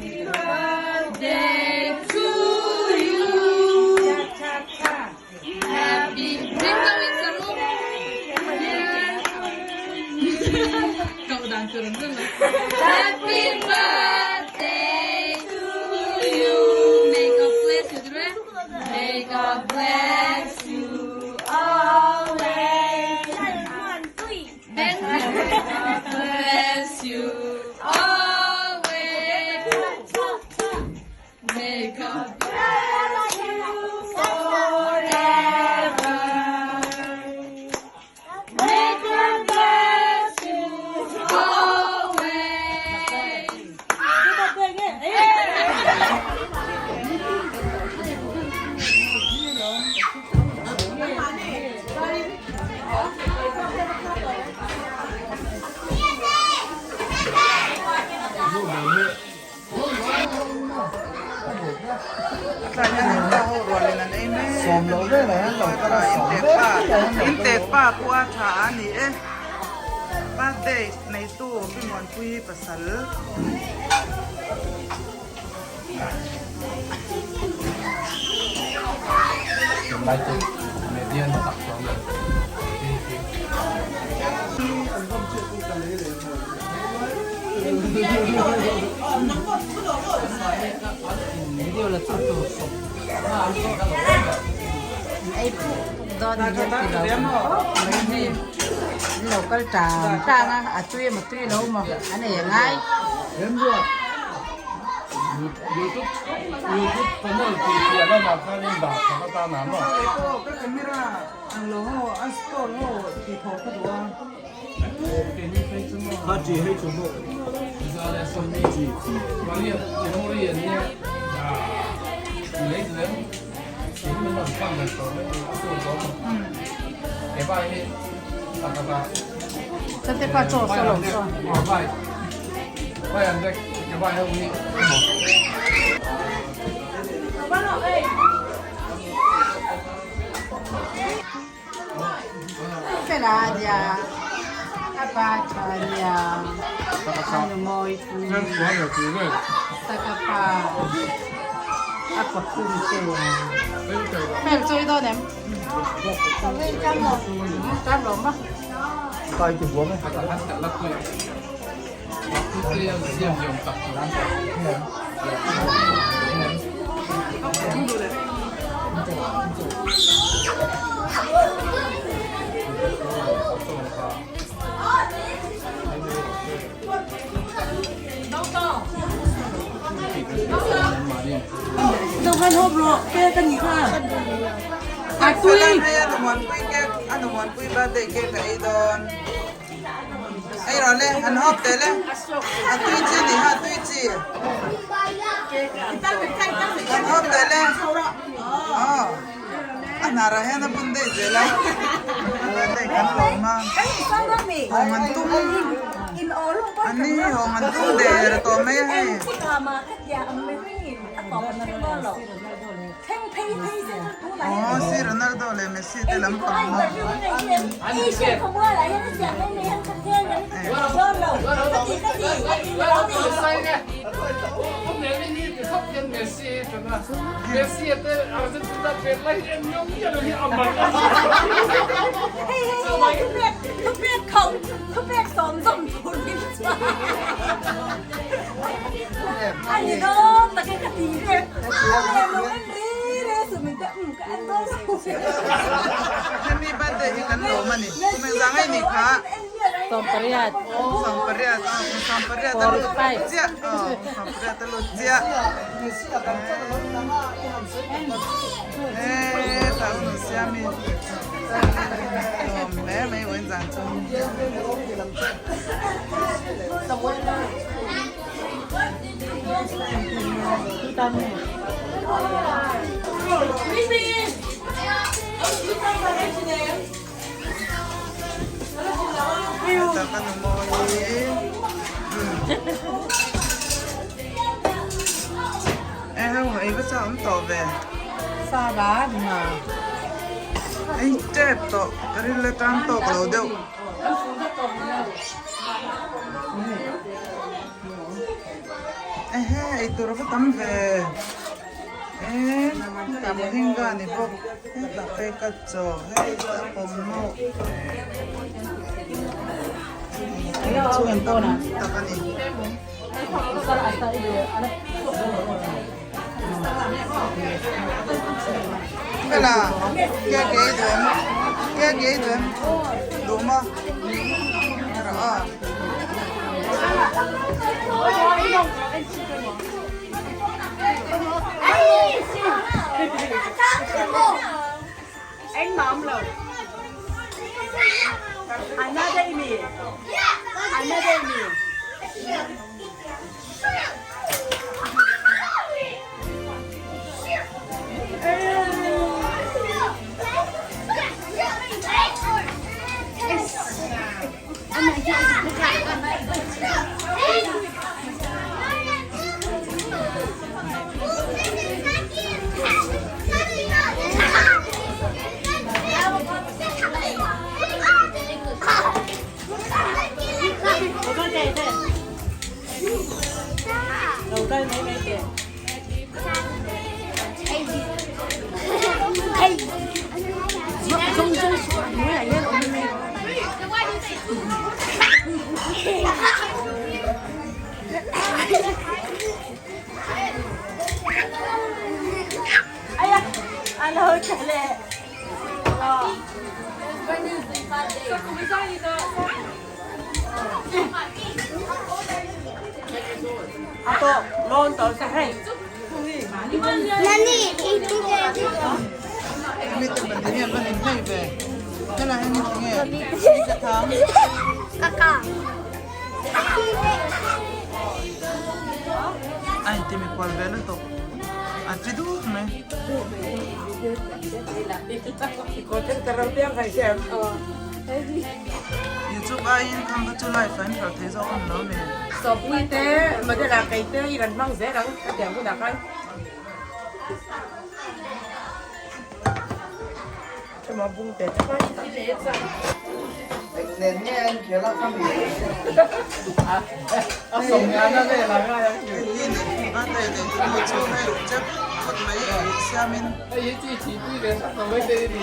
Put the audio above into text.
Birthday to you. Happy Happy birthday to you. May God bless you. May God bless you always. May God bless you always. May God bless you forever. May God bless you always. Birthday neitu Pi Muanpui pasal. Local tang tang a a tui emaw tui lo maw an ei angai. Fela nia a pa tha nia a nu mawi pui saka pa a pa khum te hmel chawi dawn em tam lo maw. Ei rawh le, an hawp teh le. A tui chi ni kha, a tui chi. An hawp teh le. Aw. A hnar ah hian a bun daih zel a. Birthday kan lawm a. Hawng an tum. An ni hi hawng an tum der tawh mai a hei. Aw si Ronaldo leh Messi te lam pang maw. Hemi birthday hi kan lawm a ni. Kum engzah ngei nih kha? 18. 18 aw kum 18 a lut chiah aw kum 18 a lut chiah. Eee tah hun siam i lawm hle mai vawiin zan chu. Hetah ka nu mawi e ho ei va chak awm tawh ve ei tep tawh ka ril atang tawk lo deuh. Ehe eitur a va tam ve eee hetah moringa a ni bawk hetah peka chaw hetah pawmhnawh chhun tam tak a ni. Fela cake ei duh em cake ei duh em duh maw rawh aw. Mite pahnih hian va hlim hlei ve. Helai hian hi tinge ka thang. A inti mikhual ve lutuk. A chi dut mai. YouTube aiin khang kha chu live ah in hralh thei zawk a ni lo mi? Sawpui te, model ah kei te i rawn hmang zel ang ka tiang hunah khan. Emaw bung te te mai. Eng nen nge a inkhel a ka mi? A sawmngan a vel ang a. Hei hi birthday nei tu nu chu hei chep phawt mai siamin. Hei hi chi chi pui ve sak lo mai te ni.